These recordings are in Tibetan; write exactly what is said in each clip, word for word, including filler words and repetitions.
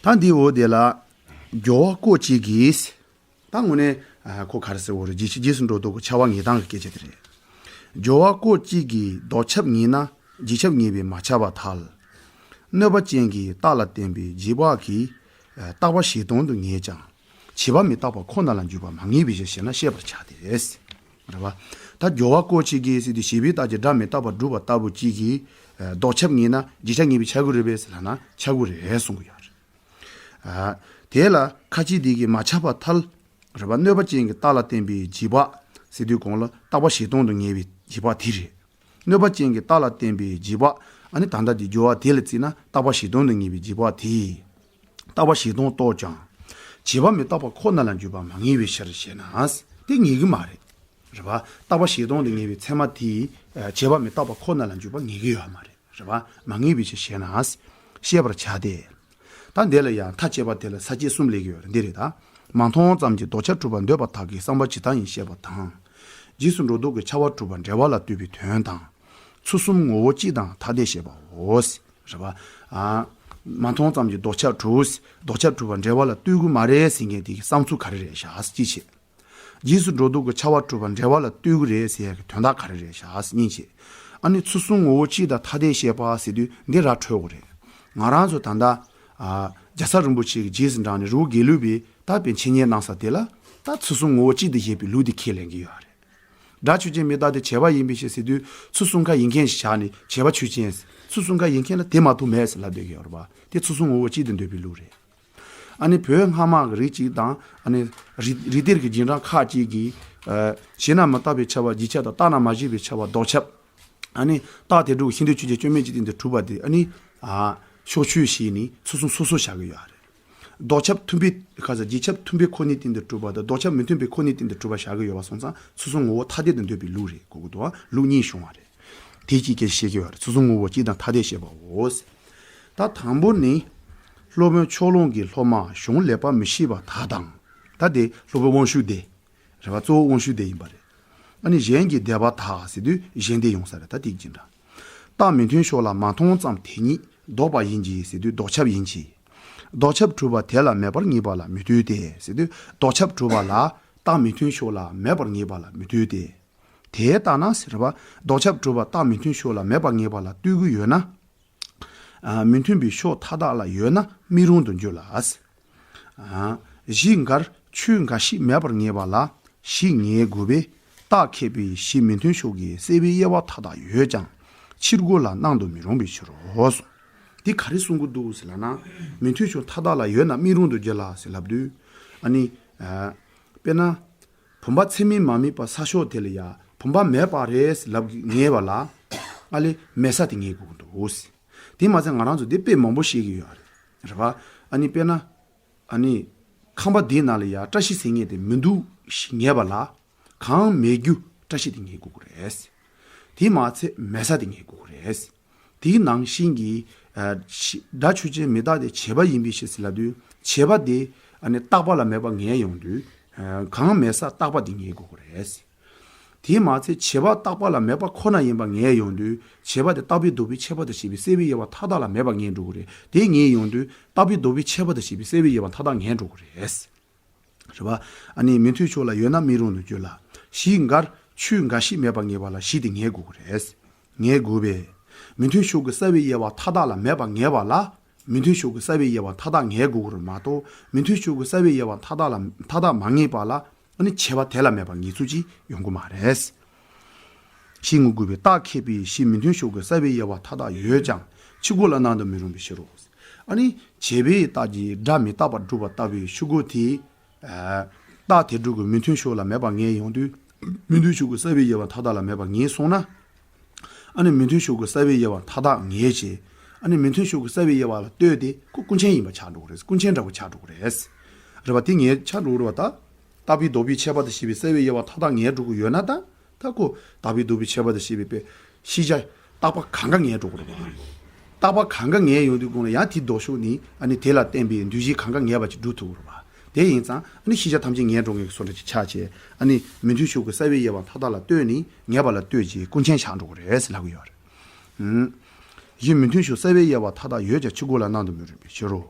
ཨ་འདི་འོ་དེ་ལ། སྦྱོར་བ་སྐོར་གཅིག་གིས། ད་དངོས་གནས་ཨ་ཁོ་ག་རེ་ཟེར་བ་རེད། རྗེས་ཕྱི་རྗེས་སུ་འགྲོ་ལྡོག་གི་ཁྱབ་པ་ངེས་སྟངས་ཀྱི་སྐད་ཆ་དེ་རེད། སྦྱོར་བ་སྐོར་གཅིག་གིས་ལྡོག་ཁྱབ་ངེས་ན་རྗེས་ཁྱབ་ངེས་པས་མ་ཁྱབ་པར་ཐལ། གནོད་པ་ཅན་གྱི་རྟགས་ལ་བརྟེན་པའི་རྗེས་དཔག་གིས་ཨ་རྟག་པ་གཞན་སྟོང་དུ་ངེས་ཀྱང་། བྱས་པ་མི་རྟག་པ་ཁོ་ན་ལ་འཇུག་པ་མ་ངེས་པའི་ཕྱིར་ཞེ་ན་བཤད་པར་བྱ་སྟེ། རེད་བ། ད་སྦྱོར་བ་སྐོར་གཅིག་གིས་ཟེར་དུས་བྱས་པའི་རྟགས་ཀྱིས་སྒྲ་མི་རྟག་པར་སྒྲུབ་པ་ལྟ་བུ་གཅིག་གིས་ཨ་ལྡོག་ཁྱབ་ངེས་ན་རྗེས་ཁྱབ་ངེས་པས་ཁྱབ་ཀྱི་རེད་པས་ཟེར་ལབ་ན་ཁྱབ་ཀྱི་རེད་གསུང་གི་ཡོད་རེད། ཨ། དེ་ལ་ཁ་ཅིག་དེ་གིས་མ་ཁྱབ་པར་ཐལ། རེད་པ། གནོད་པ་ཅན་གྱི་རྟགས་ལ་བརྟེན་པའི་རྗེས་དཔག་ཟེར་དུས་གོང་ལ་རྟག་པ་གཞན་སྟོང་དུ་ངེས་པའི་རྗེས་དཔག་དེ་རེད། གནོད་པ་ཅན་གྱི་རྟགས་ལ་བརྟེན་པའི་རྗེས་དཔག་ཨ་ནི་ད་ལྟ་དེ་སྦྱོར་བ་དེ་ལ་བརྩིས་ན་རྟག་པ་གཞན་སྟོང་དུ་ངེས་པའི་རྗེས་དཔག་དེ། རྟག་པ་གཞན་སྟོང་རྟོགས་ཀྱང་། བྱས་པ་མི་རྟག་པ་ཁོ་ན་ལ་འཇུག་པ་མ་ངེས་པའི་ཕྱིར་ཞེ་ན། དེ་ངེས་ཀྱི་མ་རེད། རེད་པ། རྟག་པ་གཞན་སྟོང་དུ་ངེས་པའི་ཚད་མ་དེས་བྱས་པ་མི་རྟག་པ་ཁོ་ན་ལ་འཇུག་པ་ངེས་ཀྱི་ཡོད་མ་རེད། རེད་པ། མ་ངེས་པའི་ཕྱིར་ཞེ་ན། བཤད་པར་བྱ་སྟེ། ད་འདི་ལ་ཡང་མཐའ་དཔྱད་པ་དེ་ལ་ས་བཅད་གསུམ་སླེབས་ཀྱི་ཡོད་རེད། འདི་རེད་ད། མ་མཐོང་ཙམ་གྱིས་ལྡོག་ཁྱབ་གྲུབ་པར་འདོད་པ་དག་གིས་བསམ་པ་ཇི་ལྟ་ཡིན་བཤད་པ་དང་། རྗེས་སུ་འགྲོ་ལྡོག་གི་ཁྱབ་པ་གྲུབ་པ་འབྲེལ་བ་ལ་ལྟོས་པའི་དོན་དང་། ཚུལ་གསུམ་ངོ་བོ་གཅིག་དང་ཐ་དད་བཤད་པའོ། རེད་པ། ཨ། མ་མཐོང་ཙམ་གྱིས་ལྡོག་ཁྱབ་གྲུབ། ལྡོག་ཁྱབ་གྲུབ་པར་འབྲེལ་བ་ལ་ལྟོས་ཀྱི་མ་རེད་ཟེར་མཁན་དེ་གི་བསམ་ཚུལ་ག་རེ་རེད་བཞག་ཅི་བྱེད། རྗེས་སུ་འགྲོ་ལྡོག་གི་ཁྱབ་པ་གྲུབ་པ་འབྲེལ་བ་ལ་ལྟོས་ཀྱི་རེད་ཟེར་ཡག་གི་དོན་དག་ག་རེ་རེད་བཞག་སྙིང་རྗེ། ཨ་ནི་ཚུལ་གསུམ་ངོ་བོ་གཅིག་དང་ཐ་དད་བཤད་པ་ཟེར་དུས་འདི་ར་འཕྲོད་དགོས་རེད། ང་རང་ཚོ་ད་ལྟ། ཨ། རྒྱལ་ཚབ་རིན་པོ་ཆེ་གི་རྗེས་སུ་འབྲངས་ནས་རི་བོ་དགེ་ལུགས་པའི་ད་དཔེ་འཆད་ཉན་གནང་ས་དེ་ལ་ད་ཚུལ་གསུམ་ངོ་བོ་གཅིག་ཏུ་བཞེད་པའི་ལུགས་དེ་ཁས་ལེན་གྱི་ཡོད་རེད། སྒྲ་ཆོས་ཅན་མི་རྟག་སྟེ་བྱས་པ་ཡིན་པའི་ཕྱིར་ཟེར་དུས་ཚུལ་གསུམ་ཀ་ཡིན་མཁན་ཞིག་བཞག་ནས་བྱས་པ་ཆོས་ཅན། ཚུལ་གསུམ་ཀ་ཡིན་མཁན་ལ་དེ་མ་གཏོགས་མེད་ཟེར་ལབ་བསྡད་ཀྱི་ཡོད་རེད་པ། དེ་ཚུལ་གསུམ་ངོ་བོ་གཅིག་ཏུ་འདོད་པའི་ལུགས་རེད། ཨ་ནི་བོད་སྔ་མ་གི་རིགས་གཅིག་དང་ཨ་ནི་རིགས་རིགས་གཏེར་གྱི་རྗེས་འབྲང་ཁག་ཅིག་གིས། ཨ། བྱས་ན་མི་རྟག་པས་ཁྱབ་པ་རྗེས་ཁྱབ་དང་རྟག་ན་མ་བྱས་པས་ཁྱབ་པ་ལྡོག་ཁྱབ། ཨ་ནི་རྟགས་དེ་དྲུག་ཤིན་ཏུ་ཆོས་ཅན་སྐྱོན་མེད་ཀྱི་སྟེང་དུ་གྲུབ་པ་དེ་ཨ་ནི། ཨ། ཕྱོགས་ཆོས་ཞེས་ནི་ཚུལ་གསུམ་སོ་སོར་བཞག་གི་ཡོད་རེད། ལྡོག་ཁྱབ་མཐུན་པའི་ཁ་ས་རྗེས་ཁྱབ་མཐུན་པའི་ཁོ་ནའི་སྟེང་དུ་གྲུབ་པ་དང་ལྡོག་ཁྱབ་མི་མཐུན་པའི་ཁོ་ནའི་སྟེང་དུ་གྲུབ་པ་བཞག་གི་ཡོད་པ་སོང་ཙང་ཚུལ་གསུམ་ངོ་བོ་ཐ་དད་དུ་འདོད་པའི་ལུགས་རེད་གོ་གི་འདུག་ལུགས་གཉིས་བྱུང་བ་རེད། དེ་གཅིག་སྐད་ཆ་བཤད་ཀྱི་ཡོད་རེད། ཚུལ་གསུམ་ངོ་བོ་གཅིག་དང་ཐ་དད་བཤད་པའོ། ད་དང་པོ་ནི། སློབ་དཔོན་ཕྱོགས་གླང་གི་སློབ་མ་གཞུང་ལེགས་པར་མི་ཤེས་པ་དག་དང་། ད་དེ་སློབ་དཔོན་དབང་ཕྱུག་སྡེ། རེད་པ། གཙོ་བོ་དབང་ཕྱུག་སྡེ་ཡིན་པ་རེད། ཨ་ནི་གཞན་གྱི་སྡེ་པ་དག་ཟེར་དུས་གཞན་སྡེ་ཡོང་ས་རེད། ད་དེ་གཅིག་འདྲ། རྟགས་མི་མཐུན་ཕྱོགས་ལ་མ་མཐོང་ཙམ་དེ་ཉིད་ལྡོག་པ་ཡིན་གྱི་ཟེར་དུས་ལྡོག་ཁྱབ་ཡིན་གྱི། ལྡོག་ཁྱབ་གྲུབ་པ་དེ་ལ་མེད་པར་ངེས་པ་ལ་མི་ལྟོས་ཏེ་ཟེར་དུས་ལྡོག་ཁྱབ་གྲུབ་པ་ལ་རྟགས་མི་མཐུན་ཕྱོགས་ལ་མེད་པར་ངེས་པ་ལ་མི་ལྟོས་ཏེ། དེ་ལྟ་ན་ཟེར་བ། ལྡོག་ཁྱབ་གྲུབ་པ་རྟགས་མི་མཐུན་ཕྱོགས་ལ་མེད་པར་ངེས་པ་ལ་ལྟོས་ཀྱི་ཡོད་ན། ཨ། མི་མཐུན་པའི་ཕྱོགས་མཐའ་དག་ལ་ཡོད་ན་མི་རུང་དུ་འགྱུར་ལ། ཨ། གཞི་འགར་ཆོས་འགའ་ཞིག་མེད་པར་ངེས་པ་ལ་གཞི་ངེས་དགོས་པས། རྟགས་ཁེགས་པའི་གཞི་མི་མཐུན་ཕྱོགས་ཀྱི་སེལ་བའི་དབྱེ་བ་མཐའ་དག་ཡོད་ཀྱང་ཕྱིར་རྒོལ་ལ་སྣང་དུ་མི་རུང་བའི་ཕྱིར་རོ། དེ་ག་རེ་གསུང་གི་འདུག་ཟེར་ལབ་ན། མི་མཐུན་ཕྱོགས་མཐའ་དག་ལ་ཡོད་ན་མི་རུང་དུ་འགྱུར་ལ་ཟེར་ལབ་དུས། ཨ་ནི། ཨ། དཔེར་ན། བུམ་པ་ཚད་མས་མ་དམིགས་པ་ས་ཕྱོགས་དེ་ལ་ཡ་བུམ་པ་མེད་པ་རེད་ལབ་ངེས་པ་ལ། ཨ་ལས་མེད་ས་དེ་ངེས་དགོས་ཀྱི་འདུག་དེ་མ་ཚད་ང་རང་ཚོ་དེ་དཔེ་མང་པོ་ཤེས་ཀྱི་ཡོད་རེད། རེད་པ། ཨ་ནི་དཔེར་ན། ཨ་ནི། ཁང་པ་འདིའི་ནང་ལ་ཡ་བཀྲ་ཤིས་ཟེར་མཁན་དེ་མི་འདུག་ཞེས་ངེས་པ་ལ། གང་མེད་རྒྱུ་བཀྲ་ཤིས་དེ་ངེས་དགོས་ཀྱི་རེད། དེ་མ་ཚད་མེད་ས་དེ་ངེས་དགོས་ཀྱི་རེད། དེའི་ནང་བཞིན་གྱི། ཨ། ཤི། སྒྲ་ཆོས་ཅན་མི་རྟག་སྟེ་བྱས་པ་ཡིན་པའི་ཕྱིར་ཟེར་ལབ་དུས་བྱས་པ་དེ། ཨ་ནི་རྟག་པ་ལ་མེད་པ་ངེས་ཡོང་དུས། ཨ། གང་མེད་ས་རྟག་པ་དེ་ངེས་དགོས་ཀྱི་རེད། དེས་མ་ཚད་བྱས་པ་རྟག་པ་ལ་མེད་པ་ཁོ་ན་ཡིན་པ་ངེས་ཡོང་དུས་བྱས་པ་དེ་རྟག་པས་ལྡོག་པའི་ཁྱད་པར་དང་བཅས་པའི་སེལ་བའི་དབྱེ་བ་མཐའ་དག་ལ་མེད་པ་ངེས་འགྲོ་གི་རེད། དེ་ངེས་ཡོང་དུས་རྟག་པས་ལྡོག་པའི་ཁྱད་པར་དང་བཅས་པའི་སེལ་བའི་དབྱེ་བ་མཐའ་དག་ངེས་འགྲོ་གི་རེད། རེད་པ། ཨ་ནི་མི་མཐུན་ཕྱོགས་ལ་ཡོད་ན་མི་རུང་དུ་འགྱུར་ལ། གཞི་འགར་ཆོས་འགའ་ཞིག་མེད་པར་ངེས་པ་ལ་གཞི་དེ་ངེས་དགོས་ཀྱི་རེད། ངེས་དགོས་པས། མི་མཐུན་ཕྱོགས་ཀྱི་སེལ་བའི་དབྱེ་བ་མཐའ་དག་ལ་མེད་པ་ངེས་པ་ལ། མི་མཐུན་ཕྱོགས་ཀྱི་སེལ་བའི་དབྱེ་བ་མཐའ་དག་ངེས་དགོས་ཀྱི་རེད་མ་གཏོགས་མི་མཐུན་ཕྱོགས་ཀྱི་སེལ་བའི་དབྱེ་བ་མཐའ་དག་ལ་མཐའ་དག་མ་ངེས་པ་ལ། ཨ་ནི་བྱས་པ་དེ་ལ་མེད་པ་ངེས་ཚུལ་གྱིས་ཡོང་གི་མ་རེད། གཞི་ངེས་དགོས་པས་རྟགས་ཁེགས་པའི་གཞི་མི་མཐུན་ཕྱོགས་ཀྱི་སེལ་བའི་དབྱེ་བ་མཐའ་དག་ཡོད་ཀྱང་ཕྱིར་རྒོལ་ལ་སྣང་དུ་མི་རུང་བའི་ཕྱིར་རོ། ཨ་ནི་བྱས་པའི་རྟགས་ཀྱིས་སྒྲ་མི་རྟག་པར་སྒྲུབ་པ་ལྟ་བུའི་ཕྱིར་རྒོལ་དེ། ཨ། རྟགས་དེ་དྲུག་གི་མི་མཐུན་ཕྱོགས་ལ་མེད་པ་ངེས་ཡོང་དུས། མི་མཐུན་ཕྱོགས་ཀྱི་སེལ་བའི་དབྱེ་བ་མཐའ་དག་ལ་མེད་པ་ངེས་སོང་ན། ཨ་ནི་མི་མཐུན་ཕྱོགས་ཀྱི་སེལ་བའི་དབྱེ་བ་མཐའ་དག་ངེས་བྱས། ཨ་ནི་མི་མཐུན་ཕྱོགས་ཀྱི་སེལ་བའི་དབྱེ་བ་ལ་ལྟོས་ཏེ་ཁོ་ཀུན་མཁྱེན་ཡིན་པ་ཆགས་འགྲོ་གི་རེད། ཀུན་མཁྱེན་འདྲ་པོ་ཆགས་འགྲོ་གི་རེད། རེད་པ། དེ་ངེས་ཆགས་འགྲོ་གི་རེད་པ། ད། རྟག་པས་ལྡོག་པའི་ཁྱད་པར་དང་བཅས་པའི་སེལ་བའི་དབྱེ་བ་མཐའ་དག་ངེས་འགྲོ་གི་ཡོད་ན་ད། ད་ཁོ་རྟག་པས་ལྡོག་པའི་ཁྱད་པར་དང་བཅས་པའི་དཔེ་ཤེས་བྱ་རྟག་པ་གང་ག་ངེས་འགྲོ་གི་རེད་པ། རྟག་པ་གང་ག་ངེས་ཡོང་དུས་གོང་ལ་ཡང་དེའི་ལྡོག་ཕྱོགས་ནི་ཨ་ནི་དེ་ལ་བརྟེན་པའི་འདུ་བྱེད་གང་ག་ངེས་པ་ཅིག་སྒྲུབ་ཐུབ་ཀྱི་རེད་པ། དེ་ཡིན་ཙང་ཨ་ནི་ཤེས་བྱ་ཐམས་ཅད་ངེས་འགྲོ་མཁན་གྱི་བཟོ་འདྲ་ཅིག་ཆགས་བྱས། ཨ་ནི་མི་མཐུན་ཕྱོགས་ཀྱི་སེལ་བའི་དབྱེ་བ་མཐའ་དག་ལ་ལྟོས་ནས་ངེས་པ་ལ་ལྟོས་ཀྱིས་ཀུན་མཁྱེན་ཆགས་འགྲོ་གི་རེད་ཟེར་ལབ་ཀྱི་ཡོད་རེད། ཨུམ། གཞི་མི་མཐུན་ཕྱོགས་སེལ་བའི་དབྱེ་བ་མཐའ་དག་ཡོད་ཀྱང་ཕྱིར་རྒོལ་ལ་སྣང་དུ་མི་རུང་བའི་ཕྱིར་རོ།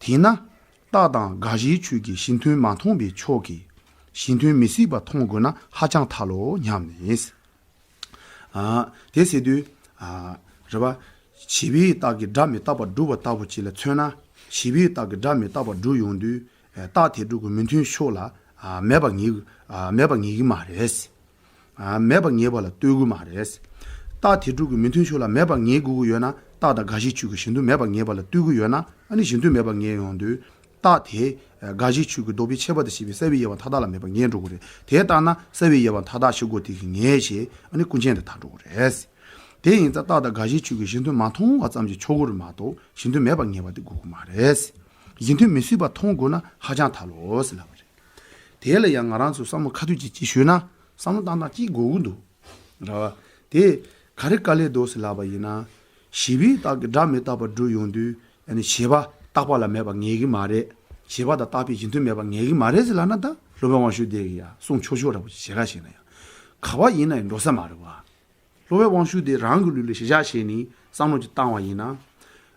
དེས་ན་རྟགས་དང་དགག་གཞིའི་ཆོས་ཀྱི་གཞི་མཐུན་མ་མཐོང་བའི་ཕྱོགས་ཀྱི་གཞི་མཐུན་མི་སྲིད་པ་མཐོང་དགོས་ན་ཧ་ཅང་ཐལ་ལོ་སྙམ་ནས། ཨ། དེ་ཟེར་དུས། ཨ། རེད་པ། བྱས་པའི་རྟགས་ཀྱིས་སྒྲ་མི་རྟག་པར་སྒྲུབ་པ་ལྟ་བུ་ཅིག་ལ་མཚོན་ན། བྱས་པའི་རྟགས་ཀྱིས་སྒྲ་མི་རྟག་པར་སྒྲུབ་ཡོང་དུས། ཨ། རྟགས་དེ་སྒྲུབ་ཀྱི་མི་མཐུན་ཕྱོགས་ལ། ཨ། མེད་པར་ངེས། ཨ། མེད་པར་ངེས་ཀྱི་མ་རེད། ཨ། མེད་པར་ངེས་པ་ལ་ལྟོས་ཀྱི་མ་རེད། རྟགས་དེ་སྒྲུབ་ཀྱི་མི་མཐུན་ཕྱོགས་ལ་མེད་པར་ངེས་དགོས་ཀྱི་ཡོད་ན། རྟགས་དང་དགག་གཞིའི་ཆོས་ཀྱི་གཞི་མཐུན་མེད་པར་ངེས་པ་ལ་ལྟོས་ཀྱི་ཡོད་ན། ཨ་ནི་གཞི་མཐུན་མེད་པར་ངེས་ཡོང་དུས། རྟགས་དེ་དགག་གཞིའི་ཆོས་ཀྱི་ལྡོག་པའི་ཁྱད་པར་དང་བཅས་པའི་སེལ་བའི་དབྱེ་བ་མཐའ་དག་ལ་མེད་པར་ངེས་འགྲོ་གི་རེད། དེ་ལྟར་ན་སེལ་བའི་དབྱེ་བ་མཐའ་དག་ཤེས་དགོས་དེ་གིས་ངེས་ཞེས། ཨ་ནི་ཀུན་མཁྱེན་དེ་ཐལ་འགྲོ་གི་རེད། དེ་ཡིན་ཙང་རྟགས་དང་དགག་གཞིའི་ཆོས་ཀྱི་གཞི་མཐུན་མ་མཐོང་བ་ཙམ་གྱིས་ཆོག་གི་རེད་མ་གཏོགས། གཞི་མཐུན་མེད་པར་ངེས་པ་དེ་དགོས་ཀྱི་མ་རེད། གཞི་མཐུན་མི་སྲིད་པ་མཐོང་དགོས་ན་ཧ་ཅང་ཐལ་ལོ་ཟེར་ལབ་པ་རེད། དེ་ལ་ཡང་ང་རང་ཚོས་བསམ་བློ་ཁ་ཐུག་ཅིག་ཅིག་ཞུས་ན། བསམ་བློ་བཏང་སྟངས་གཅིག་དགོས་ཀྱི་འདུག་རེད་པ། དེ་ག་རེ་དཀའ་ལས་འདུག་ཟེར་ལབ་པ་ཡིན་ན། བྱས་པའི་རྟགས་ཀྱིས་སྒྲ་མི་རྟག་པར་སྒྲུབ་ཡོང་དུས། ཨ་ནི་བྱས་པ་རྟག་པ་ལ་མེད་པར་ངེས་ཀྱི་མ་རེད། བྱས་པ་དང་རྟག་པའི་གཞི་མཐུན་མེད་པར་ངེས་ཀྱི་མ་རེད་ཟེར་ལབ་ན། ད་སློབ་དཔོན་དབང་ཕྱུག་དེ་གིས་ཡང་གསུང་ཆོག་ཆོག་འདྲ་པོ་ཅིག་བྱེད་ག་བྱེད་ན་ཡང་། ག་པར་ཡིན་ན་ཡང་འགྲོ་ས་མ་རེད་པ། སློབ་དཔོན་དབང་ཕྱུག་དེ་རང་གི་ལུགས་ལ་གཞི་བཞག་བྱས་ནས་བསམ་བློ་ཅིག་བཏང་བ་ཡིན་ན།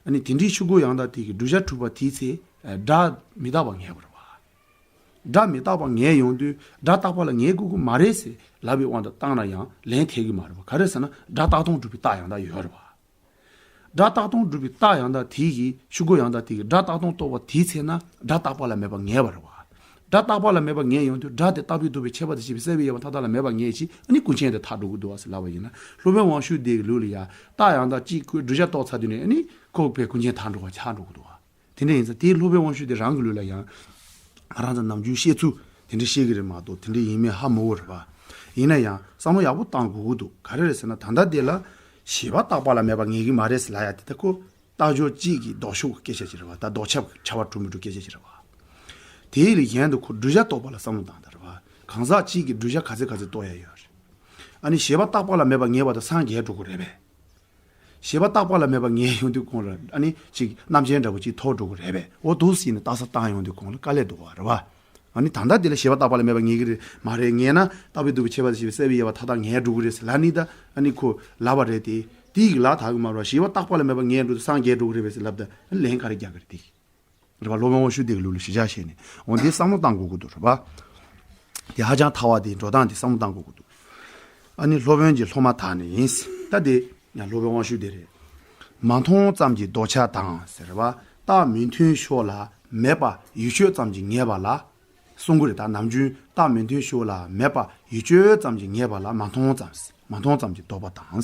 ཨ་ནི་དེ་འདྲའི་ཆོས་སྐུ་ཡང་དག་དེ་གིས་བསྒྲུབ་བྱ་གྲུབ་པ་དེའི་ཚེ། ཨ། སྒྲ་མི་རྟག་པར་ངེས་པ་རེད་པ། སྒྲ་མི་རྟག་པར་ངེས་ཡོང་དུས། སྒྲ་རྟག་པ་ལ་ངེས་དགོས་ཀྱི་མ་རེད་ཟེར་ལབ་པའི་དབང་དུ་བཏང་ན་ཡང་ལན་ཐེབས་ཀྱི་མ་རེད་པ། ག་རེ་ཟེར་ན། སྒྲ་རྟག་སྟོང་སྒྲུབ་པའི་རྟགས་ཡང་དག་ཡོད་རེད་པ། སྒྲ་རྟག་སྟོང་སྒྲུབ་པའི་རྟགས་ཡང་དག་དེ་གིས། ཆོས་སྐུ་ཡང་དག་དེ་གིས་སྒྲ་རྟག་སྟོང་རྟོགས་པ་དེའི་ཚེ་ན་སྒྲ་རྟག་པ་ལ་མེད་པར་ངེས་པ་རེད་པ། སྒྲ་རྟག་པ་ལ་མེད་པར་ངེས་ཡོང་དུས། སྒྲ་དེ་རྟག་པས་ལྡོག་པའི་ཁྱད་པར་དང་བཅས་པའི་སེལ་བའི་དབྱེ་བ་མཐའ་དག་ལ་མེད་པར་ངེས་ཤིང་། ཨ་ནི་ཀུན་མཁྱེན་དེ་ཐལ་འགྲོ་གི་འདུག་པ་ཟེར་ལབ་པ་ཡིན་ན། སློབ་དཔོན་དབང་ཕྱུག་དེ་གི་ལུགས་ལ་ཡང་རྟགས་ཡང་དག་གཅིག་ཁོས་བསྒྲུབ་བྱ་རྟོགས་ཚར་དུས་ནས། ཨ་ནི་ཁོ་དཔེ་ཀུན་མཁྱེན་ཐལ་འགྲོ་བ་ཆགས་འགྲོ་གི་འདུག་པ། དེ་འདྲ་ཡིན་ཙང་། དེའི་སློབ་དཔོན་དབང་ཕྱུག་དེ་རང་གི་ལུགས་ལ་ཡང་ང་རང་ཚོ་ནམ་རྒྱུན་བཤད་ཚུལ་དེ་འདྲ་བཤད་ཀྱི་རེད་མ་གཏོགས། དེ་འདྲ་ཡིན་མིན་ཧ་མ་གོ་རེད་པ། ཡིན་ན་ཡང་བསམ་བློ་ཡག་པོ་བཏང་དགོས་ཀྱི་འདུག་ག་རེ་རེད་ཟེར་ན། ད་ལྟ་དེ་ལ་བྱས་པ་རྟག་པ་ལ་མེད་པར་ངེས་ཀྱི་མ་རེད་ཟེར་ལབ་ཡ་དེ། ད་ཁོ་རྟགས་སྦྱོར་གཅིག་གི་ལྡོག་ཕྱོགས་ཀྱི་སྐད་ཆ་ཅིག་རེད་པ། ད་ལྡོག་ཁྱབ་ཁྱབ་པ་གྲུབ་མི་གྲུབ་སྐད་ཆ་ཅིག་རེད་པ། དེའི་ལས་གཞན་དུ་ཁོ་བསྒྲུབ་བྱ་རྟོགས་པ་ལ་བསམ་བློ་བཏང་སྟངས་རེད་པ། གང་ཟག་གཅིག་གིས་བསྒྲུབ་བྱ་ག་ཚད་ག་ཚད་རྟོགས་ཡ་ཡོད་རེད། ཨ་ནི་བྱས་པ་རྟག་པ་ལ་མེད་པར་ངེས་པ་དེ་སངས་རྒྱས་འགྲོ་གི་རེད་པས། བྱས་པ་རྟག་པ་ལ་མེད་པར་ངེས་ཡོང་དུས་གོང་ལ། ཨ་ནི་ཅིག་རྣམ་མཁྱེན་འདྲ་པོ་ཅིག་ཐོབ་འགྲོ་གི་རེད་པས། འོ་འདུག་ཟེར་ནས་རྟགས་གསལ་བཏང་ཡོང་དུས་གོང་ལ་དཀའ་ལས་འདུག་པ་རེད་པ། ཨ་ནི་ད་ལྟ་འདི་ལ་བྱས་པ་རྟག་པ་ལ་མེད་པར་ངེས་ཀྱི་རེད་མ་རེད། ངེས་ན་རྟག་པས་ལྡོག་པའི་ཁྱད་པར་དང་བཅས་པའི་སེལ་བའི་དབྱེ་བ་མཐའ་དག་ངེས་འགྲོ་གི་རེད་ཟེར་ལབ་ནི་ད། ཨ་ནི་ཁོ་ལབ་པ་རེད་དེ། དེ་ཡི་ལ་དག་གི་མ་རེད་པ། བྱས་པ་རྟག་པ་ལ་མེད་པར་ངེས་འགྲོ་དུས་སངས་རྒྱས་འགྲོ་གི་རེད་པས་ཟེར་ལབ་ད། ཨ་ནི་ལན་ག་རེ་རྒྱག་གི་རེད་དེ། རེད་པ། སློབ་དཔོན་དབང་ཕྱུག་དེ་གི་ལུགས་ལ་གཞི་བཞག་བྱས་ནས། འོ་འདི་བསམ་བློ་བཏང་དགོས་ཀྱི་འདུག་རེད་པ། དེ་ཧ་ཅང་ཐལ་བ་དེ། འགྲོ་སྟངས་དེ་བསམ་བློ་བཏང་དགོས་ཀྱི་འདུག་ཨ་ནི་སློབ་དཔོན་གྱི་སློབ་མ་དག་ནི་ཡིན། ད་དེ་ཡང་སློབ་དཔོན་དབང་ཕྱུག་དེ་རེད། མ་མཐོང་ཙམ་གྱིས་ལྡོག་ཆ་དང་ཟེར་བ། རྟགས་མི་མཐུན་ཕྱོགས་ལ་མེད་པ་ཡུལ་ཤོས་ཙམ་གྱིས་ངེས་པ་ལ་གསུང་གི་རེད། ད་ནམ་རྒྱུན་རྟགས་མི་མཐུན་ཕྱོགས་ལ་མེད་པ་ཡུལ་ཤོས་ཙམ་གྱིས་ངེས་པ་ལ་མ་མཐོང་ཙམ། མ་མཐོང་ཙམ་གྱིས་ལྡོག་པ་དང་།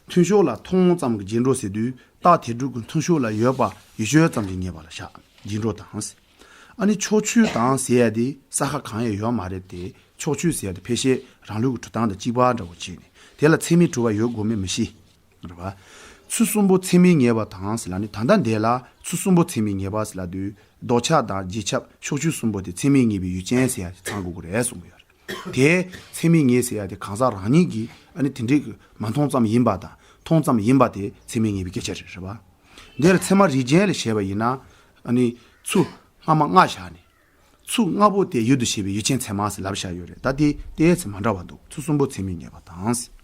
མཐུན་ཕྱོགས་ལ་མཐོང་ཙམ་གྱི་རྗེས་འགྲོ་ཟེར་དུས། རྟགས་དེ་སྒྲུབ་ཀྱི་མཐུན་ཕྱོགས་ལ་ཡོད་པ་ཡུལ་ཤོས་ཙམ་གྱིས་ངེས་པ་ལ་བཞག་རྗེས་འགྲོ་དང་། ཨ་ནི་ཕྱོགས་ཆོས་དང་ཟེར་ཡ་དེ་ས་ཁ་གང་ཡང་ཡོད་མ་རེད་དེ། ཕྱོགས་ཆོས་ཟེར་ཡ་དེ་ཕལ་ཆེར་རང་ལུགས་ཀྱི་གྲུབ་སྟངས་དང་གཅིག་པ་འདྲ་བོ་བྱས་ནས། དེ་ལ་ཚད་མས་གྲུབ་པ་ཡོད་དགོས་མེད་མི་ཤེས། རེད་པ། ཚུལ་གསུམ་པོ་ཚད་མས་ངེས་པ་དང་ཟེར་ལབ་ནི། ད་ལྟ་འདི་ལ་ཚུལ་གསུམ་པོ་ཚད་མས་ངེས་པ་ཟེར་ལབ་དུས། ལྡོག་ཆ་དང་རྗེས་ཁྱབ་ཕྱོགས་ཆོས་གསུམ་པོ་དེ་ཚད་མས་ངེས་པའི་ཡུལ་ཅན་ཟེར་ཡ་ཚང་དགོས་ཀྱི་རེད་གསུང་གི་ཡོད་རེད། དེ་ཚད་མས་ངེས་ཟེར་ཡ་དེ་གང་ཟག་རང་ཉིད་ཀྱིས། ཨ་ནི་དེ་འདྲའི་མ་མཐོང་ཙམ་ཡིན་པ་དང་མཐོང་ཙམ་ཡིན་པ་དེ་ཚད་མས་ངེས་པའི་སྐད་ཆ་རེད། རེད་པ། འདིར་ཚད་མ་རིགས་ཅན་ལ་བྱས་པ་ཡིན་ན། ཨ་ནི་ཚུལ་སྔ་མ་ལྔ་བཞག་ནས། ཚུལ་ལྔ་པོ་དེ་ཡུལ་དུ་བྱེད་པའི་ཡུལ་ཅན་ཚད་མ་ཟེར་ལབ་བཞག་ཡོད་རེད། ད་དེ་དེའི་ཚེ་མ་འདྲ་བ་འདུག་ཚུལ་གསུམ་པོ་ཚད་མས་ངེས་པ་དང་།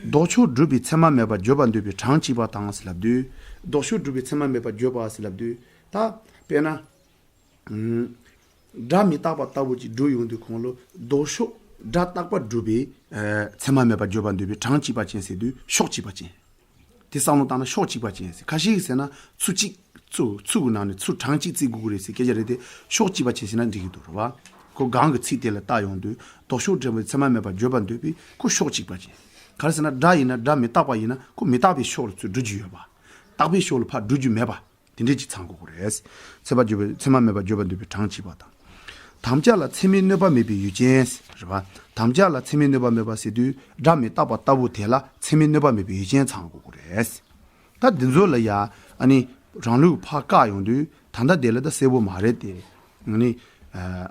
ལྡོག་ཕྱོགས་སྒྲུབ་པའི་ཚད་མ་མེད་པར་བརྗོད་པ་འདོད་པའི་གྲངས་གཅིག་པ་དང་ཟེར་ལབ་དུས། ལྡོག་ཕྱོགས་སྒྲུབ་པའི་ཚད་མ་མེད་པར་བརྗོད་པ་ཟེར་ལབ་དུས། ད་དཔེར་ན། ཨུམ། སྒྲ་མི་རྟག་པ་ལྟ་བུ་ཅིག་སྒྲུབ་ཡོང་དུས་གོང་ལ་ལྡོག་ཕྱོགས་སྒྲ་རྟག་པ་སྒྲུབ་པའི། ཨ། ཚད་མ་མེད་པར་བརྗོད་པ་འདོད་པའི་གྲངས་གཅིག་པ་ཅན་ཟེར་དུས་ཕྱོགས་གཅིག་པ་ཅན། དེ་བསམ་བློ་བཏང་ན་ཕྱོགས་གཅིག་པ་ཅན་ཟེར། ཁ་ཤས་ཀྱིས་ཟེར་ན་ཚུལ་གཅིག་ཚུལ་ཚུལ་གྱི་ནང་ནས་ཚུལ་གྲངས་གཅིག་བརྩི་དགོས་ཀྱི་རེད་ཟེར་སྐད་ཆ་རེད་དེ། ཕྱོགས་གཅིག་པ་ཅན་ཟེར་ན་འགྲིག་གི་འདུག་རེད་པ། ཁོ་གང་གི་ཚིག་དེ་ལ་བལྟ་ཡོང་དུས་ལྡོག་ཕྱོགས་སྒྲུབ་པའི་ཚད་མ་མེད་པར་བརྗོད་པ་འདོད་པའི་ཁོ་ཕྱོགས་གཅིག་པ་ཅན། ག་རེ་ཟེར་ན་སྒྲ་ཡིན་ན་སྒྲ་མི་རྟག་པ་ཡིན་ན་ཁོ་མི་རྟག་པའི་ཕྱོགས་ལ་ཚུར་སྒྲུབ་རྒྱུ་ཡོད་པ། རྟག་པའི་ཕྱོགས་ལ་ཕར་སྒྲུབ་རྒྱུ་མེད་པ། དེ་འདྲས་ཅིག་ཚང་དགོས་ཀྱི་རེད། ཚད་པ་བརྗོད་པའི་ཚད་མ་མེད་པར་བརྗོད་པ་འདོད་པའི་གྲངས་གཅིག་པ་དང་། དམ་བཅའ་ལ་ཚད་མས་གནོད་པ་མེད་པའི་ཡུལ་ཅན་རེད་པ། དམ་བཅའ་ལ་ཚད་མས་གནོད་པ་མེད་པ་ཟེར་དུས་སྒྲ་མི་རྟག་པ་ལྟ་བུ་དེ་ལ་ཚད་མས་གནོད་པ་མེད་པའི་ཡུལ་ཅན་ཚང་དགོས་ཀྱི་རེད། ད་འདི་ཚོ་ལ་ཡ་ཨ་ནི་རང་ལུགས་ཕར་བཀག་ཡོང་དུས་ད་ལྟ་དེ་ལ་ད་གསལ་པོ་མ་རེད་དེ། ཨ་ནི། ཨ།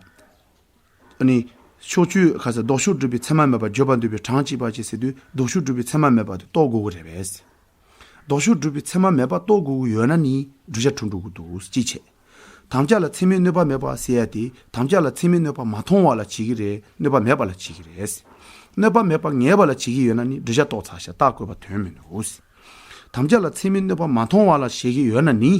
ཨ་ནི། ཕྱོགས་ཆོས་ག་ས་ལྡོག་ཕྱོགས་སྒྲུབ་པའི་ཚད་མ་མེད་པར་བརྗོད་པ་འདོད་པའི་གྲངས་གཅིག་པ་ཅིག་ཟེར་དུས་ལྡོག་ཕྱོགས་སྒྲུབ་པའི་ཚད་མ་མེད་པ་དེ་རྟོགས་དགོས་ཀྱི་རེད་པས། ལྡོག་ཕྱོགས་སྒྲུབ་པའི་ཚད་མ་མེད་པ་རྟོགས་དགོས་ཀྱི་ཡོད་ན་ནི་བསྒྲུབ་བྱ་གྲུབ་འགྲོ་གི་འདུག་གཅིག་བྱས། དམ་བཅའ་ལ་ཚད་མས་གནོད་པ་མེད་པ་ཟེར་ཡ་དེ་དམ་བཅའ་ལ་ཚད་མས་གནོད་པ་མ་མཐོང་བ་ལ་བྱེད་ཀྱི་རེད། གནོད་པ་མེད་པ་ལ་བྱེད་ཀྱི་རེད། གནོད་པ་མེད་པ་ངེས་པ་ལ་བྱེད་ཀྱི་ཡོད་ན་ནི་བསྒྲུབ་བྱ་རྟོགས་ཚར་ཤག་རྟགས་བཀོད་པ་དོན་མི་འདུག་དམ་བཅའ་ལ་ཚད་མས་གནོད་པ་མ་མཐོང་བ་ལ་བྱེད་ཀྱི་ཡོད་ན་ནི།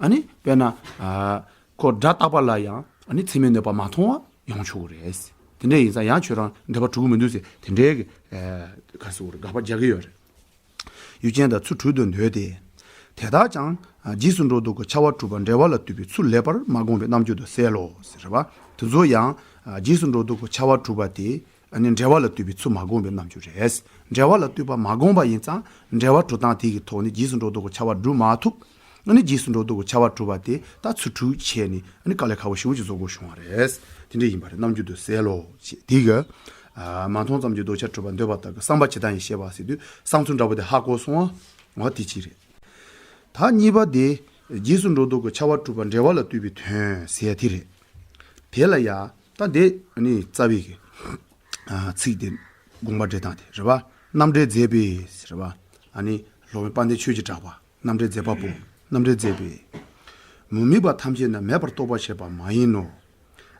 ཨ་ནི་དཔེར་ན་ཨ་ཁོ་སྒྲ་རྟག་པ་ལ་ཡང་ཨ་ནི་ཚད་མས་གནོད་པ་མ་མཐོང་བ་ཡོང་ཆོག་གི་རེད། དེ་འདྲ་ཡིན་ཙང་ཡང་ཁྱོད་རང་འགྲེལ་པ་གྲུབ་ཀྱི་མི་འདུག་ཟེར་དེ་འདྲའི་གི་ཨ་ག་རེ་ཟེར་དགོས་རེད། དགག་པ་རྒྱག་གི་ཡོད་རེད། ཡུལ་ཅན་དང་ཚུལ་དྲུག་ཏུ་འདོད་དེ། དེ་དག་ཀྱང་རྗེས་སུ་འགྲོ་ལྡོག་གི་ཁྱབ་པ་གྲུབ་པ་འབྲེལ་བ་ལ་ལྟོས་པའི་ཚུལ་ལེགས་པར་མ་བསྒོམས་པའི་རྣམ་འགྱུར་དུ་གསལ་ལོ་ཟེར་བ། དེ་ཚོ་ཡང་རྗེས་སུ་འགྲོ་ལྡོག་གི་ཁྱབ་པ་གྲུབ་པ་དེ་ནི་འབྲེལ་བ་ལ་ལྟོས་པའི་ཚུལ་མ་བསྒོམས་པའི་རྣམ་འགྱུར་རེད། འབྲེལ་བ་ལ་ལྟོས་པ་མ་བསྒོམས་པ་ཡིན་ཙང་འབྲེལ་བ་གྲུབ་སྟངས་དེ་གི་ཐོག་ནས་རྗེས་སུ་འགྲོ་ལྡོག་གི་ཁྱབ་པ་སྒྲུབ་མ་ཐུབ། ཨ་ནི་རྗེས་སུ་འགྲོ་ལྡོག་གི་ཁྱབ་པ་གྲུབ་པ་དེ་ད་ཚུལ་དྲུག་བྱས་ནས་ཨ་ནི་དཀའ་ལས་ཁག་པོ་ཞེ་པོ་ཅིག་བཟོ་དགོས་བྱུང་བ་རེད། དེ་འདྲ་ཡིན་པ་རེད། རྣམ་འགྱུར་དུ་གསལ་ལོ་ཞེས་དེ་གི་ཨ་མ་མཐོང་ཙམ་གྱི་ལྡོག་ཁྱབ་གྲུབ་པ་འདོད་པ་དག་གི་བསམ་པ་ཇི་ལྟར་ཡིན་ཞེས་པ་ཟེར་དུས་བསམ་ཚུལ་འདྲ་པོ་དེ་ཧ་གོ་སོང་ཨ། འོ་དེ་གཅིག་རེད། ད་གཉིས་པ་དེ་རྗེས་སུ་འགྲོ་ལྡོག་གི་ཁྱབ་པ་གྲུབ་པ་འབྲེལ་བ་ལ་ལྟོས་པའི་དོན་ཟེར་ཡ་དེ་རེད། དེ་ལ་ཡ་ད་དེ་ནི་རྩ་བའི་གི་ཨ་ཚིག་དེ་དགོངས་པ་འགྲེལ་སྟངས་དེ་རེད་བ། རྣམ་འགྲེལ་མཛད་པས་རེད་བ། ཨ་ནི་སློབ་དཔོན་དཔལ་ལྡན་ཆོས་ཀྱི་གྲགས་པ། རྣམ་འགྲེལ་མཛད་པ་པོ། རྣམ་འགྲེལ་མཛད་པས། མི་དམིགས་པ་ཐམས་ཅད་ནི་མེད་པར་རྟོགས་པར་བྱེད་པ་མ་ཡིན་ནོ།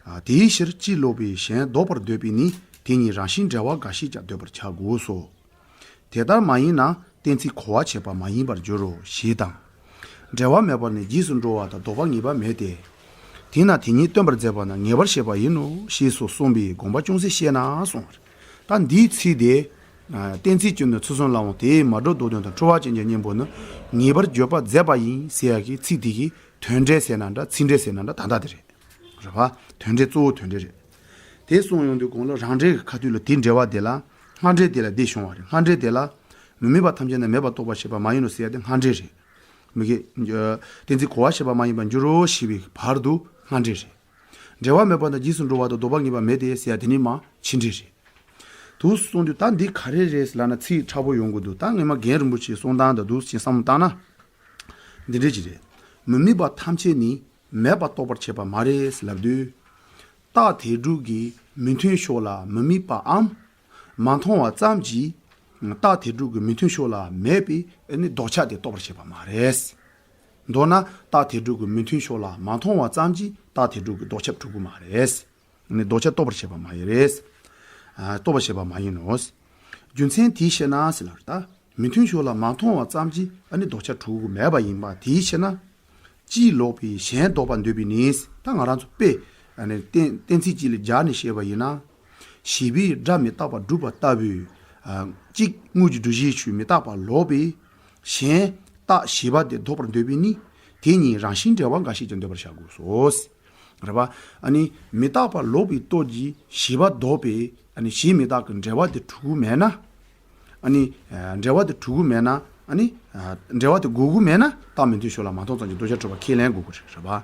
ཨ་དེའི་ཕྱིར་སྤྱི་ལོག་པའི་གཞན་ལྡོག་པར་འདོད་པས་ནི་དེ་གཉིས་རང་བཞིན་འབྲེལ་བ་འགའ་ཞིག་ཀྱང་འདོད་པར་བྱ་དགོས་སོ། དེ་ལྟར་མ་ཡིན་ན་གཏན་ཚིགས་གོ་བར་བྱེད་པ་མ་ཡིན་པར་འགྱུར་རོ་ཞེས་དང་། འབྲེལ་བ་མེད་པར་ནི་རྗེས་སུ་འགྲོ་བ་དང་ལྡོག་པ་ངེས་པ་མེད་དེ། དེས་ན་དེ་གཉིས་སྟོན་པར་མཛད་པ་ན་ངེས་པར་བྱེད་པ་ཡིན་ནོ་ཞེས་སོགས་གསུངས་པས་དགོངས་པ་ཅུང་ཟད་བཤད་ན་གསུངས། ད་འདིའི་ཚིག་དེ། ཨ་གཏན་ཚིགས་ཀྱི་ནི་ཚུལ་གསུམ་ལའང་དེའི་མ་གྲུབ་མདོར་བསྟན་དང་འཁྲུལ་བ་ཅན་གྱི་གཉེན་པོ་ནི་ངེས་པར་བརྗོད་པ་མཛད་པ་ཡིན་ཟེར་ཡ་གི་ཚིག་དེ་གི་དོན་འགྲེལ་ཟེར་ན་འདྲ་ཚིག་འགྲེལ་ཟེར་ན་འདྲ་ད་ལྟ་དེ་རེད། རེད་བ། དོན་འགྲེལ་གཙོ་བོ་དོན་འགྲེལ་རེད། དེ་གསུངས་ཡོང་དུས་གོང་ལ་རང་འགྲེལ་གྱི་ཁ་ཐུག་ལ་དེའི་འགྲེལ་པ་དེ་ལ་སྔ་འགྲེལ་དེ་ལ་འདི་བྱུང་བ་རེད། སྔ་འགྲེལ་དེ་ལ་མི་དམིགས་པ་ཐམས་ཅད་ནི་མེད་པར་རྟོགས་པར་བྱེད་པ་མ་ཡིན་ནོ་ཟེར་ཡ་དེ་སྔ་འགྲེལ་རེད། མི་དགེ། གཏན་ཚིགས་གོ་བར་བྱེད་པ་མ་ཡིན་པར་འགྱུར་རོ་ཞེས་པའི་བར་དུ་སྔ་འགྲེལ་རེད། འབྲེལ་བ་མེད་པ་ན་རྗེས་སུ་འགྲོ་བ་དང་ལྡོག་པ་ངེས་པ་མེད་དེ་ཟེར་ཡ་དེ་ནི་མ་ཕྱི་འགྲེལ་རེད། དུ་གསུངས་དུས་ད་འདི་ག་རེ་རེད་ལབ་ན་ཚིག་ཕྲ་པོ་ཡོང་གི་འདུག་ད་སྔོན་མ་རྒན་རིན་པོ་ཆེའི་གསུང་སྟངས་དང་འདུག་ཅིང་བསམ་བློ་བཏང་ན། འདི་འདྲ་ཅིག་རེད། མི་དམིགས་པ་ཐམས་ཅད་ནི་མེད་པར་རྟོགས་པར་བྱེད་པ་མ་རེད་ལབ་དུས། རྟགས་དེ་དྲུག་གི་མི་མཐུན་ཕྱོགས་ལ་མི་དམིགས་པའམ། མ་མཐོང་བ་ཙམ་གྱིས། རྟགས་དེ་དྲུག་གི་མི་མཐུན་ཕྱོགས་ལ་མེད་པའི་ནི་ལྡོག་ཁྱབ་དེ་རྟོགས་པར་བྱེད་པ་མ་རེད། མདོར་ན་རྟགས་དེ་དྲུག་གི་མི་མཐུན་ཕྱོགས་ལ་མ་མཐོང་བ་ཙམ་གྱིས་རྟགས་དེ་དྲུག་གི་ལྡོག་ཁྱབ་གྲུབ་ཀྱི་མ་རེད། ནི་ལྡོག་ཁྱབ་རྟོགས་པར་བྱེད་པ་མ་ཡིན་རེད། ཨ་རྟོགས་པར་བྱེད་པ་མ་ཡིན་ནོ། རྒྱུ་མཚན་དེའི་ཕྱིར་ན་ཟེར་ལ་ད་མི་མཐུན་ཕྱོགས་ལ་མ་མཐོང་བ་ཙམ་གྱིས་ཨ་ནི་ལྡོག་ཁྱབ་གྲུབ་ཀྱི་མེད་པ་ཡིན་པ་དེའི་ཕྱིར་ན། སྤྱི་ལོག་པའི་གཞན་ལྡོག་པར་འདོད་པས་ནི། ད་ང་རང་ཚོ་དཔེ་ཨ་ནི་གཏན་གཏན་ཚིགས་གཅིག་ལ་སྦྱར་ནས་བཤད་པ་ཡིན་ན། བྱས་པས་སྒྲ་མི་རྟག་པ་སྒྲུབ་པ་ལྟ་བུའི། ཨ་གཅིག་དངོས་ཀྱི་སྒྲུབ་བྱའི་ཆོས་མི་རྟག་པ་ལོག་པའི་གཞན་རྟག་བྱས་པ་དེ་ལྡོག་པར་འདོད་པས་ནི། དེ་གཉིས་རང་བཞིན་འབྲེལ་བ་འགའ་ཞིག་ཀྱང་འདོད་པར་བྱ་དགོས་སོ། རེད་པ། ཨ་ནི་མི་རྟག་པ་ལོག་པའི་སྟོབས་ཀྱིས་བྱས་པ་ལྡོག་པའི་ཨ་ནི་གཞན་མི་རྟག་གི་འབྲེལ་བ་དེ་གྲུབ་ཀྱི་མེད་ན། ཨ་ནི་ཨ་འབྲེལ་བ་དེ་གྲུབ་ཀྱི་མེད་ན། ཨ་ནི་ཨ་འབྲེལ་བ་དེ་དགོས་ཀྱི་མེད་ན་རྟགས་མི་མཐུན་ཕྱོགས་ལ་མ་མཐོང་ཙམ་གྱི་ལྡོག་ཁྱབ་གྲུབ་པ་ཁས་ལེན་དགོས་ཀྱི་རེད་པ།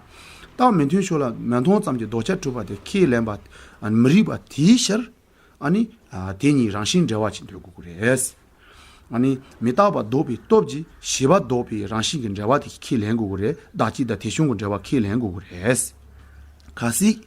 རྟགས་མི་མཐུན་ཕྱོགས་ལ་མ་མཐོང་ཙམ་གྱི་ལྡོག་ཁྱབ་གྲུབ་པ་དེ་ཁས་ལེན་པ་ཨ་ནི་མི་རིགས་པ་དེའི་ཕྱིར། ཨ་ནི་ཨ་དེ་གཉིས་རང་བཞིན་འབྲེལ་བ་ཅིག་འདོད་དགོས་ཀྱི་རེད། ཨ་ནི་མི་རྟག་པ་ལྡོག་པའི་སྟོབས་ཀྱིས་བྱས་པ་ལྡོག་པའི་རང་བཞིན་གྱི་འབྲེལ་བ་དེ་ཁས་ལེན་དགོས་ཀྱི་རེད། བདག་གཅིག་དང་དེ་བྱུང་གི་འབྲེལ་བ་ཁས་ལེན་དགོས་ཀྱི་རེད། གལ་སྲིད།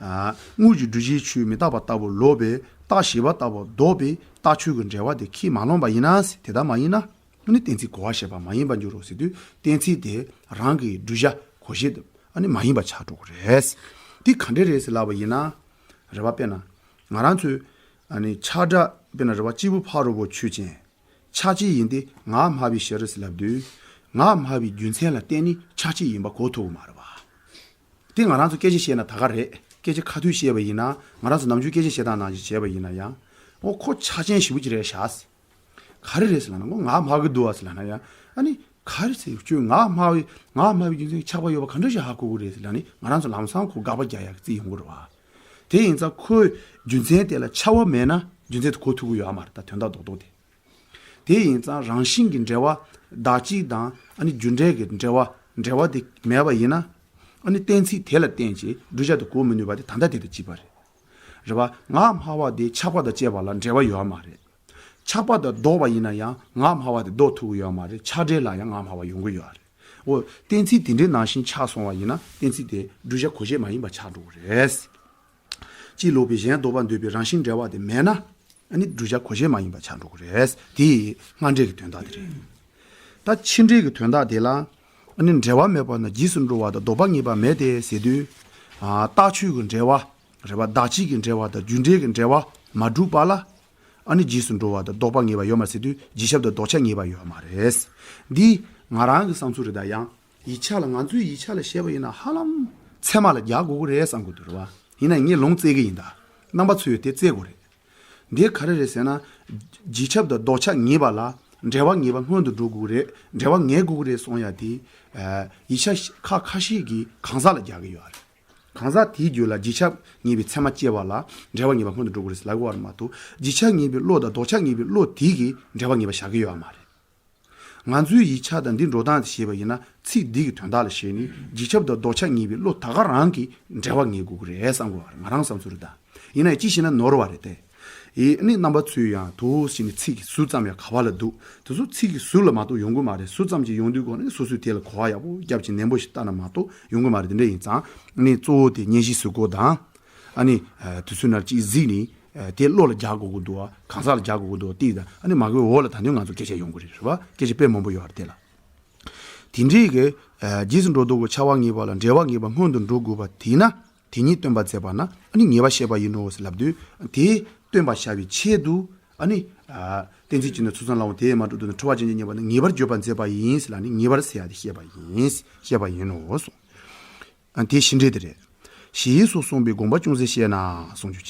ཨ་དངོས་ཀྱི་སྒྲུབ་བྱའི་ཆོས་མི་རྟག་པ་ལྟ་བུ་ལོག་པའི་རྟགས་བྱས་པ་ལྟ་བུ་ལྡོག་པའི་རྟགས་ཆོས་ཀྱི་འབྲེལ་བ་དེ་ཁས་མ་ལེན་པ་ཡིན་ན། དེ་ལྟར་མ་ཡིན་ན། ཨ་ནི་གཏན་ཚིགས་གོ་བར་བྱེད་པ་མ་ཡིན་པར་འགྱུར་རོ་ཟེར་དུས་གཏན་ཚིགས་དེ་རང་གི་བསྒྲུབ་བྱ་གོ་བྱེད་དུ་ཨ་ནི་མ་ཡིན་པ་ཆགས་འགྲོ་གི་རེད། དེ་ག་འདྲ་རེད་ཟེར་ལབ་པ་ཡིན་ན། རེད་པ། དཔེར་ན། ང་རང་ཚོས་ཨ་ནི་ཆགས་སྒྲ་དཔེར་ན་རེད་པ། སྐྱེས་བུ་ཕ་རོལ་པོ་ཆོས་ཅན། ཆགས་ཅན་ཡིན་ཏེ་ངག་སྨྲ་བའི་ཕྱིར་ཟེར་ལབ་དུས། ངག་སྨྲ་བའི་རྒྱུ་མཚན་ལ་བརྟེན་ནས་ཆགས་ཅན་ཡིན་པ་གོ་ཐུབ་ཀྱི་མ་རེད་པ། དེ་ང་རང་ཚོ་སྐད་ཆ་བཤད་ན་ད་ག་རེད། སྐད་ཆ་ཁ་ཐུག་བཤད་པ་ཡིན་ན། ང་རང་ཚོ་ནམ་རྒྱུན་སྐད་ཆ་བཤད་སྟངས་ནང་བཞིན་བྱས་པ་ཡིན་ན་ཡང་། ཨོ་ཁོ་ཆགས་ཅན་ཞེ་པོ་ཅིག་རེད་ཤག་ག་རེ་རེད་ཟེར་ལབ་ན། ཁོ་ངག་སྨྲ་གི་འདུག་བ་ཟེར་ལབ་ན་ཡང་། ཨ་ནི་ག་རེ་ཟེར། ཁྱོད་ངག་སྨྲ་བའི་ངག་སྨྲ་བའི་རྒྱུ་མཚན་གྱི་ཆགས་པ་ཡོད་པ་ག་འདྲ་ཞིག་ཧ་གོ་གི་རེད་ཟེར་ལབ་ནས་ང་རང་ཚོ་ལམ་སང་ཁོ་དགག་པ་རྒྱག་ཡག་རྩིས་ཡོང་གི་རེད་བ། དེ་ཡིན་ཙང་ཁོའི་རྒྱུ་མཚན་དེ་ལ་ཆགས་པ་མེད་ན་རྒྱུ་མཚན་དེ་གོ་ཐུབ་ཀྱི་ཡོད་མ་རེད། ད་དོན་དག་རྡོག་རྡོག་དེ། དེ་ཡིན་ཙང་རང་བཞིན་གྱི་འབྲེལ་བ་བདག་གཅིག་དང་ཨ་ནི་རྒྱུ་འབྲས་ཀྱི་འབྲེལ་བ་འབྲེལ་བ་དེ་མེད་པ་ཡིན་ན། ཨ་ནི་གཏན་ཚིགས་དེ་ལ་བརྟེན་ཅིང་བསྒྲུབ་བྱ་དེ་གོ་མི་ནུས་པ་དེ་ད་ལྟ་དེ་དང་གཅིག་པ་རེད། རེད་པ། ངག་སྨྲ་བ་དེ་ཆགས་པ་དང་བཅས་པ་ལ་འབྲེལ་བ་ཡོད་མ་རེད། ཆགས་པ་དང་ལྡོག་པ་ཡིན་ན་ཡང་ངག་སྨྲ་བ་དེ་ལྡོག་ཐུབ་ཀྱི་ཡོད་མ་རེད། ཆགས་འབྲས་ལ་ཡང་ངག་སྨྲ་བ་ཡོང་གི་ཡོད་རེད། འོ་གཏན་ཚིགས་དེ་འདྲའི་ནང་བཞིན་ཆགས་སོང་བ་ཡིན་ན་གཏན་ཚིགས་དེ་བསྒྲུབ་བྱ་གོ་བྱེད་མ་ཡིན་པ་ཆགས་འགྲོ་གི་རེད། སྤྱི་ལོག་པའི་གཞན་ལྡོག་པར་འདོད་པའི་རང་བཞིན་འབྲེལ་བ་དེ་མེད་ན། ཨ་ནི་བསྒྲུབ་བྱ་གོ་བྱེད་མ་ཡིན་པ་ཆགས་འགྲོ་གི་རེད། དེ་སྔ་འགྲེལ་གྱི་དོན་དག་དེ་རེད། ད་ཕྱི་འགྲེལ་གྱི་དོན་དག་དེ་ལ། ཨ་ནི་འབྲེལ་བ་མེད་པ་ན་རྗེས་སུ་འགྲོ་བ་དང་ལྡོག་པ་ངེས་པ་མེད་དེ་ཟེར་དུས། ཨ་རྟགས་ཆོས་ཀྱི་འབྲེལ་བ། རེད་པ། བདག་གཅིག་གི་འབྲེལ་བ་དང་རྒྱུ་འབྲས་ཀྱི་འབྲེལ་བ་མ་གྲུབ་པ་ལ། ཨ་ནི་རྗེས་སུ་འགྲོ་བ་དང་ལྡོག་པ་ངེས་པ་ཡོད་མ་རེད་ཟེར་དུས་རྗེས་ཁྱབ་དང་ལྡོག་ཁྱབ་ངེས་པ་ཡོད་མ་རེད། འདི་ང་རང་གི་བསམ་ཚུལ་རེད། ད་ཡང་ ཡིག་ཆ་ལ་ང་ཚོའི་ཡིག་ཆ་ལ་བཤད་པ་ཡིན་ན་ཧ་ལམ་ཚད་མ་ལ་རྒྱག་དགོས་ཀྱི་རེད་བསམ་གྱི་འདུག་རེད་བ། ཡིན་ན་ངས་ལུང་བཙལ་གྱི་ཡིན་ད། རྣམ་པ་ཚོས་དེ་བཙལ་དགོས་རེད། འདི་ག་རེ་རེད་ཟེར་ན། རྗེས་ཁྱབ་དང་ལྡོག་ཁྱབ་ངེས་པ་ལ་འབྲེལ་བ་ངེས་པ་སྔོན་དུ་འགྲོ་དགོས་ཀྱི་རེད། འབྲེལ་བ་ངེས་དགོས་ཀྱི་རེད་གསུང་ཡ་དེ། ཡིག་ཆ་ཁག་ཁ་ཤས་ཀྱིས་གང་ཟག་ལ་རྒྱག་གི་ཡོད་རེད། གང་ཟག་དེའི་རྒྱུད་ལ་རྗེས་ཁྱབ་ངེས་པའི་ཚད་མ་སྐྱེ་བ་ལ་འབྲེལ་བ་ངེས་པ་སྔོན་དུ་འགྲོ་དགོས་རེད་ཟེར་ལབ་དགོས་པ་རེད་མ་གཏོགས། རྗེས་ཁྱབ་ངེས་པའི་བློ་དང་ལྡོག་ཁྱབ་ངེས་པའི་བློ་དེ་གིས་འབྲེལ་བ་ངེས་པ་བཞག་གི་ཡོད་མ་རེད། ང་ཚོའི་ཡིག་ཆ་དང་འདི་འགྲོ་སྟངས་དེ་བྱས་པ་ཡིན་ན། ཚིག་འདི་གི་དོན་དག་ལ་བྱས་ནས་རྗེས་ཁྱབ་དང་ལྡོག་ཁྱབ་ངེས་པའི་བློ་ད་ག་རང་གིས་འབྲེལ་བ་ངེས་དགོས་ཀྱི་རེད་བསམ་དགོས་པ་རེད། ང་རང་བསམ་ཚུལ་རེད་ད། ཡིན་ན་ཡང་ཅི་ཞིག་ན་ནོར་བ་རེད་དེ། ཨེ་ནི་རྣམ་པ་ཚོས་ཡང་དུ་ཞིག་ནས་ཚིག་གི་ཟུར་ཙམ་ཡང་ག་བ་ལ་འདུག་དེ་ཚོ་ཚིག་གི་ཟུར་ལ་མ་གཏོགས་ཡོང་གི་མ་རེད། ཟུར་ཙམ་ཅིག་ཡོང་དུས་གོ་ནས་སོ་སོས་དེ་ལ་གོ་བ་ཡག་པོ་རྒྱབ་ཅིག་ནན་པོ་ཞིག་ལྟ་ན་མ་གཏོགས་ཡོང་གི་མ་རེད། དེ་འདྲ་ཡིན་ཙང་ནི་གཙོ་བོ་དེ་སྙན་ཞུ་ཟུར་བཀོད་དང་། ཨ་ནི་དུས་ཚོད་ནར་ཅིག་གཟིགས་ནས་དེ་བློ་ལ་རྒྱག་དགོས་ཀྱི་འདུག་བ། གང་ཟག་ལ་རྒྱག་དགོས་ཀྱི་འདུག་བ། དེ་དང་ཨ་ནི་མ་གོའི་འོག་ལ་ད་དུང་ང་ཚོ་སྐད་ཆ་ཡོང་གི་རེད། རེད་བ། སྐད་ཆ་དཔེ་མང་པོ་ཡོད་རེད་དེ་ལ། དེ་འདྲའི་གི་རྗེས་སུ་འགྲོ་ལྡོག་གི་ཆགས་པ་ངེས་པ་ལ་འབྲེལ་བ་ངེས་པ་སྔོན་དུ་འགྲོ་དགོས་པ་དེས་ན། དེ་ཉིད་སྟོན་པ་མཛད་པ་ན་ཨ་ནི་ངེས་པར་བཤད་པ་ཡིན་ནོ་ཟེར་ལབ་དུས། དེ་སྟོན་པར་བྱ་བའི་ཆེད་དུ་ཨ་ནི་གཏན་ཚིགས་ཀྱི་ནི་ཚུལ་ཙམ་ལའང་དེས་མ་གྲུབ་དུས་ན་འཁྲུལ་པ་ཅན་གྱི་ཉེས་པ་ནི་ངེས་པར་བརྗོད་པར་མཛད་པ་ཡིན་ཟེར་ལ་ནི་ངེས་པར་ཟེར་ཡ་དེ་བཤད་པ་ཡིན། བཤད་པ་ཡིན་ནོ་གསུངས། དེ་ཕྱི་འབྲེལ་དེ་རེད། ཞེས་སོགས་གསུངས་པའི་དགོངས་པ་ཅུང་ཟད་བཤད་ན་གསུང་རྒྱུ་བྱས།